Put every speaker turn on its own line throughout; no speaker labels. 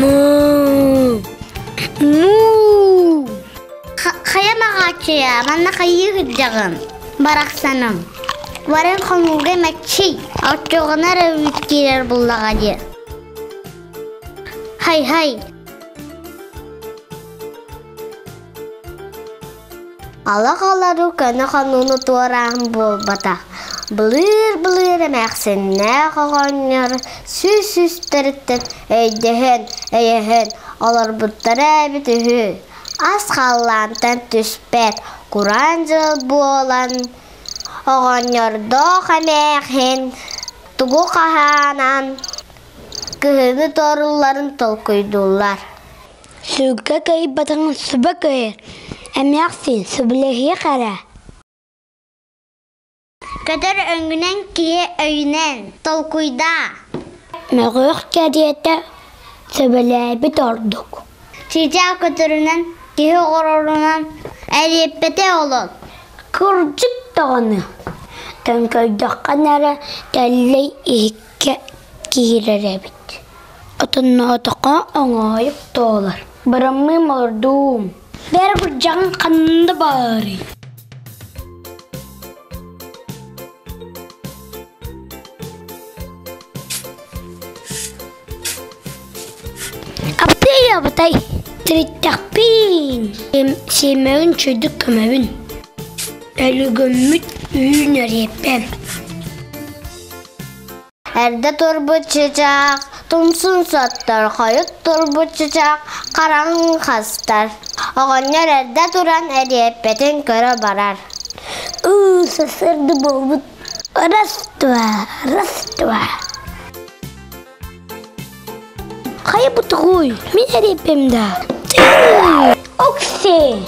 Муу! Муу!
Хайа маҕааччыйа, манна хайыы сылдьаҕын? Барахсаным. Баран хонууга мэччий, оччоҕуна эрэ үүт киирэр буллаҕа дии. Хай-хай! Ала-халару көнө хонууну туорааһын буолбатах. Былыыр-былыыр эмээхсиннээх оҕонньор сүүс сүүстэриттэн өйдөһөн, өйөһөн олорбуттара эбит үһү. Ас халлаантан түспэт, кураан дьыл буолан, оҕонньордоох эмээхсин тугу хаһаанан кыһыны туоруулларын толкуйдууллар.
Сүлгэ кыайбатаҕын сүбэ кыайар, эмээхсин сөбүлэһиэх эрэ.
Көтөр өҥүнэн киһи өйүнэн толкуйдаа.
Мөҕүөх кэриэтэ сөбүлээбит ордук.
Чыычаах көтөрүнэн киһи оҕорорунан эриэппэтэ олор.
Кырдьык даҕаны, төҥкөйдөххүнэ эрэ тэллэй иһиккэ киирэр эбит. Отонноотоххо оҥоойук туолар. Быраммыым олордуум. Бэр бырдьаҕыҥ ханна баарый? Аппый абытай, тириттэхпин, сиэмэҕин чөйдүк көмөбүн. Өлүгөммүт үүн эриэппэм.
Эрдэ турбут чычаах, тумсун соттор, хойут турбут чычаах хараҥ хастар. Оҕонньор эрдэ туран эриэппэтин көрө барар.
Ыы, сарсыарда буолбут. Раз, два, раз, два. Хайа бутугуй, мин эриэппэм да. Окси!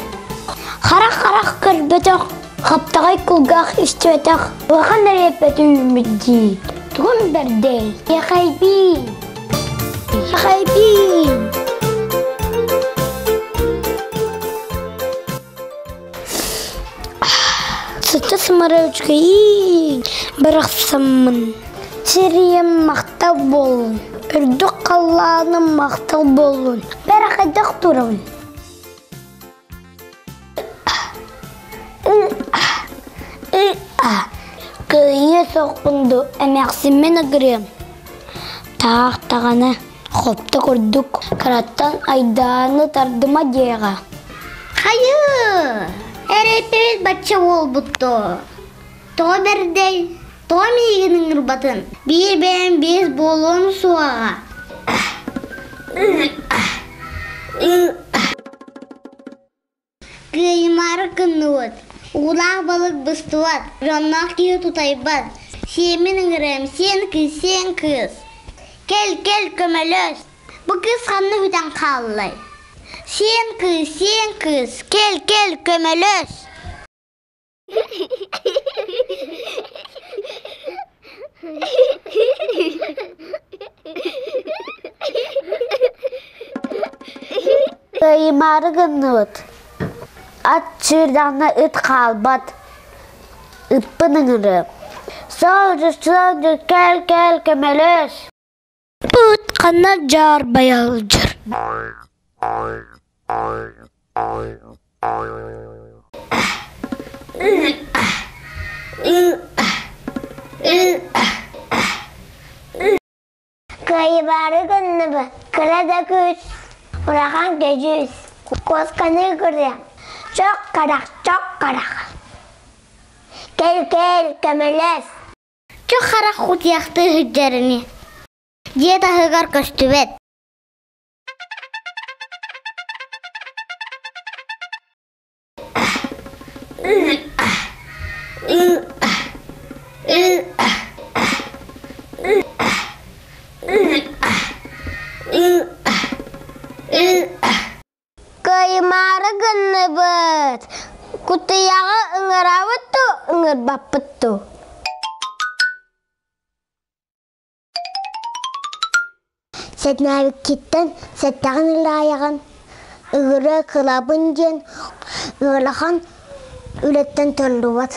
Харах-харах көрбөтөх, хаптаҕай кулгаах истибэтэх, улахан эриэппэ үүммүт дии. Тугун бэрдэй, Яхайбин! Яхайбин! Сычча сымара үчүгэйиин, барахсаммын. Сирием махтал буоллун, үрдүк халлааным махтал буоллун. Бэрэ хайдах турабын? Кыайыа суохпун дуу, эмээхсиммин ыгырыам. Таах даҕаны, хопто курдук, кыраттан айдааны тардыма диэҕэ.
Хайыы, эрэйпэбит бачча буолбут дуо? Тоҕо бэрдэй, тоҕо миигин ыҥырбатын? Биир бэйэм биэс буолуом суоҕа. Кыайымаары гынныбыт, уулаах балык быстыбат, дьонноох киһи тутайбат. Сиэммин ыҥырыам, сиэн кыыс, сиэн кыыс. Кэл, кэл, көмөлөс. Бу кыыс ханна сүтэн хааллай? Сиэн кыыс, сиэн кыыс, кэл, кэл, көмөлөс.
Кыайымаары гынныбыт, ат сүүрдэҕинэ ыт хаалбат, ыппын ыҥырыам. Сылдьыс, сылдьыс, кэл, кэл, көмөлөс.
Ыт ханна дьаарбайа сылдьар?
Кыайыбаары гынныбыт, кыра да күүс, улахан көдьүүс, куосканы көрүөм, чох харах, чох харах. Кэл, кэл, көмөлөс.
Чох харах кутуйахтыы сылдьар ини. Дьиэ таһыгар көстүбэт.
Кыайымаары гынныбыт, кутуйаҕы ыҥырабыт дуу, ыҥырбаппыт дуу? Сэтинээбиккиттэн сэттэҕин ылаайаҕын, ыгыра кылабын диэн ыарахан үлэттэн толлубат.